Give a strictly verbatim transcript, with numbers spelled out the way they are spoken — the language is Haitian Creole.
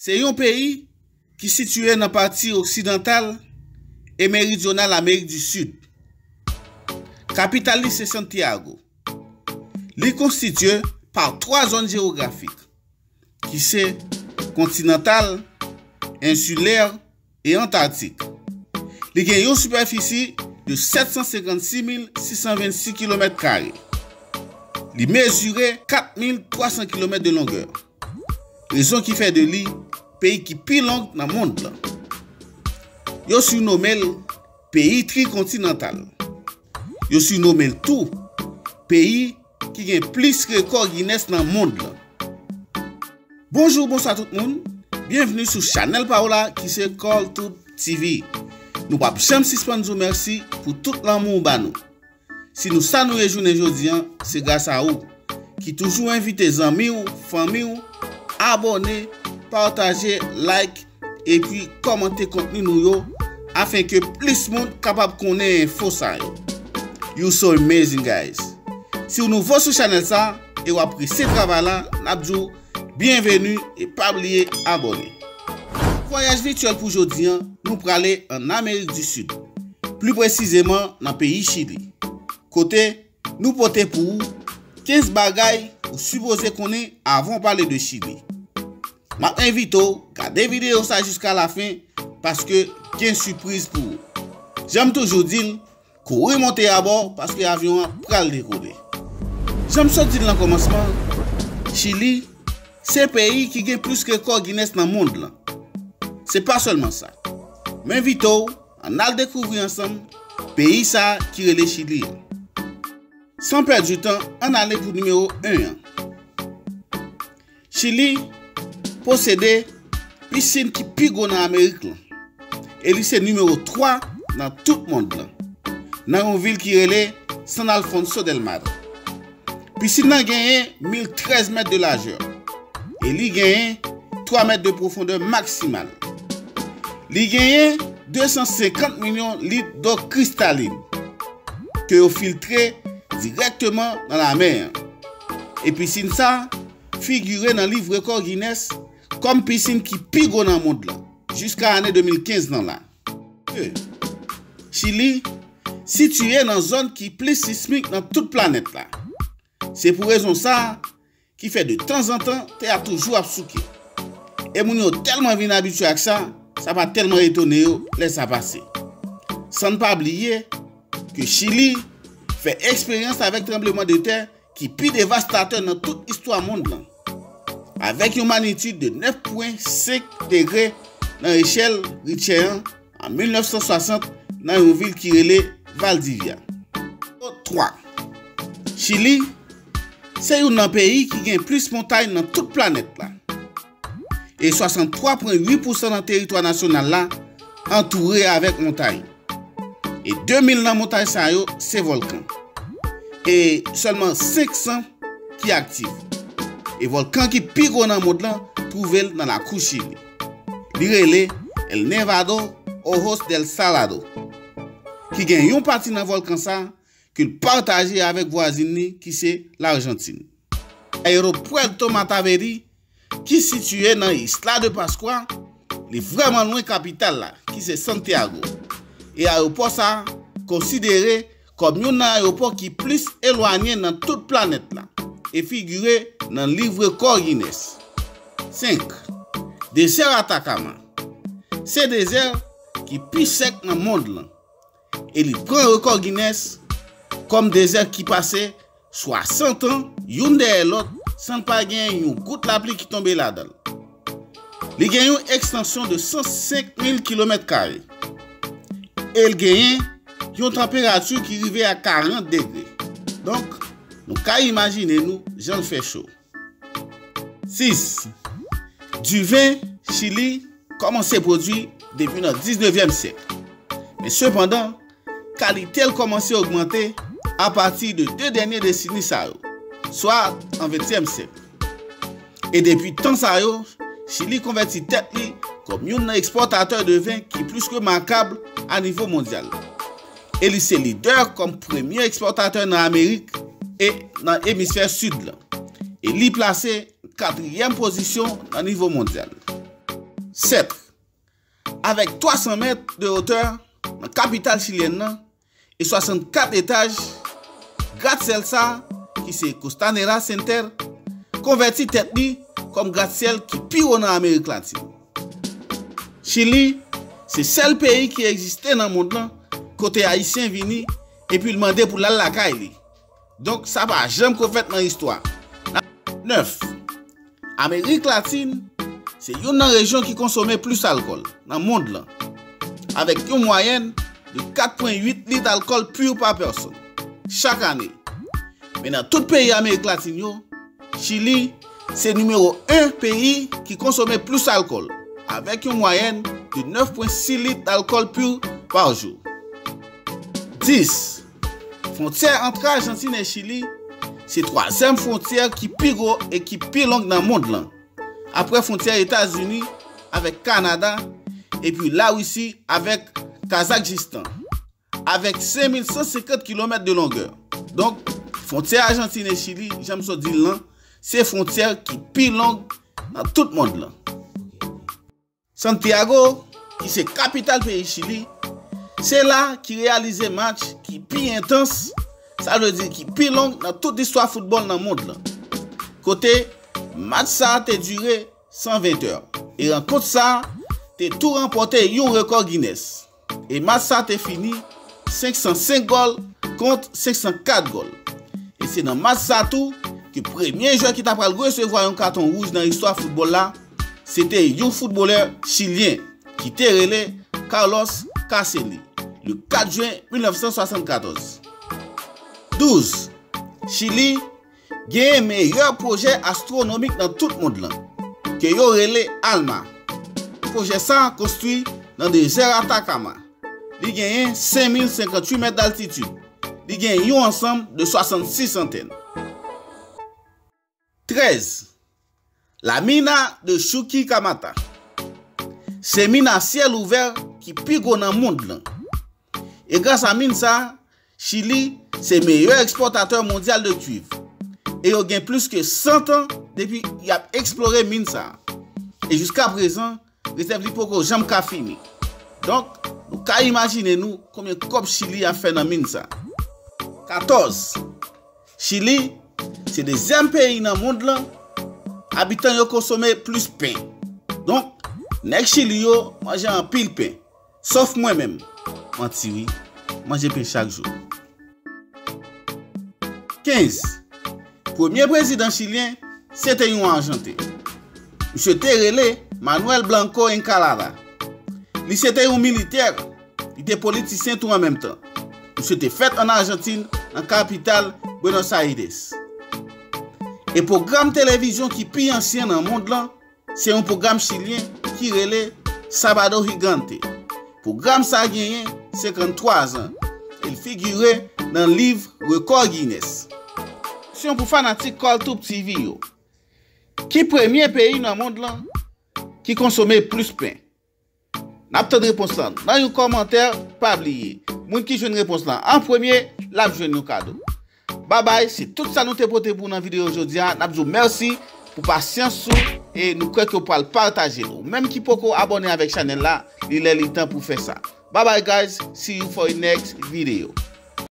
Se yon peyi ki sitiye nan pati oksidantal e meridyonal Amerik di Sid. Kapital li se Santiago. Li konstitiye pa twa zòn jewografik, ki se kontinantal, ensilè e antaktik. Li gen yon sipèfisi de sèt san senkannsis mil sis san vennsis kilomèt kare. Li mezire kat mil twa san kilomèt de longè. Rezon ki fè de li peyi ki pi long nan mond lan. Yo sirnome l peyi trikontinantal. Yo sirnome l tou peyi ki gen plis rekò Guinness nan mond lan. Bonjou, bonswa tout moun. Byenvni sou chanèl pa w la ki se Call to T V. Nou p ap janm sispann di w mèsi pou tout lanmou w ba nou. Si nou sa nou ye jounen jodi an, se gras a ou ki toujou envite zanmi w, fanmi w, abòne, pataje, like, epi kòmante kontni nou yo, afenke plis moun kapab konnen enfo sa yo. You so amazing, guys! Si w nouvo sou chanèl sa e w apresye travay la, n ap di w byenveni e pa bliye abòne. Vwayaj vityèl pou jodi an, nou prale an Amerik di Sid, pli presizeman nan peyi Chili, kote nou pote pou ou kenz bagay ou sipoze konnen avan w pale de Chili. M ap envite w gade videyo sa jiska lafen, paske gen sipriz pou ou. Jan m toujou di l, kouri monte abò paske avyon an pral dekole. Jan m sot di l nan kòmansman, Chili se peyi ki gen plis rekò Guinness nan mond lan. Se pa sèlman sa. M envite w ann al dekouvri ansanm peyi sa a ki rele Chili an. San pèdi tan, ann ale pou nimewo en an. Chili posede pisin ki pi gwo nan Amerik lan, e li se nimewo twa nan tout mond lan, nan yon vil ki rele San Alfonso del Mar. Pisin nan genyen mil trèz mèt de lajè, e li genyen twa mèt de pwofondè maksimal. Li genyen de san senkant milyon lit dlo kristalin ke yo filtre dirèkteman nan lamè an. E pisin sa a figire nan liv rekò Guinness kòm pisin ki pi gwo nan mond lan, jiska ane de mil kenz lan la. De. Chili sitiye nan zòn ki plis sismik nan tout planèt la. Se pou rezon sa a ki fè de tanzantan tè a toujou ap souke. E moun yo tèlman vin abitye ak sa, sa pa tèlman etone yo lè sa pase. San n pa bliye ke Chili fè eksperyans avèk tranblemanntè ki pi devastatè nan tout istwa mond lan, avèk yon magnitid de nèf pwen senk degre nan echèl Richter an an mil nèf san swasant nan yon vil ki rele Valdivia. Twa. Chili se youn nan peyi ki gen plis montay nan tout planèt la. E swasanntwa pwen uit pousan nan teritwa nasyonal la antoure avèk montay. E de mil nan montay sa yo se vòlkan. E sèlman senk san ki aktif. E vòlkan ki pi gwo nan mond lan twouve l nan lakou Chili. Li rele El Nevado Ojos del Salado, ki gen yon pati nan vòlkan sa ke l pataje avèk vwazin li ki se Lajantin. Aeropuerto Mataveri, ki sitiye nan Isla de Pascua, li vrèman lwen kapital la, ki se Santiago. E ayewopò sa a konsidere kòm youn nan ayewopò ki plis elwanye nan tout planèt la e figire nan liv rekò Guinness. Senk. Dezè Atacama. Se dezè ki pi sèk nan mond lan. E li pran rekò Guinness kòm dezè ki pase swasant an youn dèyè lòt san pa gen yon gout lapli ki tonbe ladan l. Li gen yon ekstansyon de san senk mil kilomèt kare. E l genyen yon tanperati ki rive a karant degre. Donk, nou ka imajine nou jan l fè cho. Sis. Diven Chili kòmanse pwodui depi nan diznevyèm syèk. Men sepandan, kalite l kòmanse ogmante apati de de dènye deseni sa yo, swa an ventyèm syèk. E depi tan sa yo, Chili konvèti tèt li kòm youn nan ekspòtatè de ven ki plis remakab a nivo mondyal. E li se lidè kòm premye ekspòtatè nan Amerik e nan emisfè sid lan. E li plase katriyèm pozisyon nan nivo mondyal. Sèt. Avèk twa san mèt de wotè nan kapital chilyèn nan e swasannkat etaj, gratsyèl sa, ki se Costanera Center, konvèti tèt li kòm gratsyèl ki pi wo nan Amerik Latin. Chili se sèl peyi ki egziste nan mond lan kote Ayisyen vini epi l mande pou l al lakay li. Donk, sa pa janm ko fèt nan istwa. Nèf. Amerik Latin se youn nan rejyon ki konsome plis alkòl nan mond lan, avèk yon mwayèn de kat pwen uit lit alkòl pur pa pèsòn chak ane. Men nan tout peyi Amerik Latin yo, Chili se nimewo en peyi ki konsome plis alkòl, avèk yon mwayèn de nèf pwen sis lit alkòl pur pa jou. Dis. Fwontyè ant Ajantin e Chili se twazyèm fwontyè ki pi gwo e ki pi long nan mond lan, apre fwontyè Etazini avèk Kanada epi Larisi avèk Kazakistan, avèk senk mil san senkant kilomèt de longè. Donk, fwontyè Ajantin e Chili, jan m sot di l lan, se fwontyè ki pi long nan tout mond lan. Santiago, ki se kapital peyi Chili, se la ki reyalize match ki pi entans, sa vle di ki pi long nan tout istwa foutbòl nan mond lan. Kote match sa a te dire san ven è. E rankont sa a te tou ranpòte yon rekò Guinness. E match sa te fini senk san senk gòl kont senk san kat gòl. E se nan match sa tou ke premye jwè ki ta pral resevwa yon katon wouj nan istwa foutbòl la, se te yon foutbolè chilyen ki te rele Carlos Caselli, le kat jen mil nèf san swasannkatòz. Douz. Chili genyen meyè pwojè astwonomik nan tout mond lan, ke yo rele ALMA. Pwojè sa a konstwi nan dezè Atakama. Li genyen senk mil senkantuit mèt d'altitid. Li gen yon ansanm de swasannsis antèn. Trèz. La Mina de Chuquicamata. Se min a syèl ouvè ki pi gwo nan mond lan. E gras a min sa a, Chili se meyè ekspòtatè mondyal de kwiv. E yo gen plis ke san tan depi y ap eksplore min sa a. E jiska prezan, rezèv li poko janm ka fini. Donk, nou ka imajine nou konbyen kòb Chili ap fè nan min sa. Katòz. Chili se dezyèm peyi nan mond lan abitan yo konsome plis pen. Donk, nèg Chili yo manje anpil pen. Sòf mwen menm. Manti wi, manje pen chak jou. Kenz. Premye prezidan chilyen, se te yon Ajanten. Misye te rele Manuel Blanco Encalada. Li se te yon militè, li te politisyen tou an menm tan. Misye te fèt an Ajantin, nan kapital Buenos Aires. E pwogram televizyon ki pi ansyen nan mond lan, se yon pwogram chilyen ki rele Sábado Gigante. Pwogram sa genyen senkanntwa zan. E l figire nan liv rekò Guinness. Kesyon pou fanatik Call Tube T V yo. Ki premye peyi nan mond lan ki konsome plis pen? N ap tann repons lan nan yon kòmantè, pa bliye, moun ki jwenn repons lan an premye, l ap jwenn yon kado. Babay, se tout sa nou te pote pou w nan videyo jodi a. N ap di w mèsi pou pasyans ou e nou kwè ke w pral pataje l. Ou menm ki poko abòne avèk chanèl la, li lè li tan pou w fè sa. Babay guys, see you for the next video.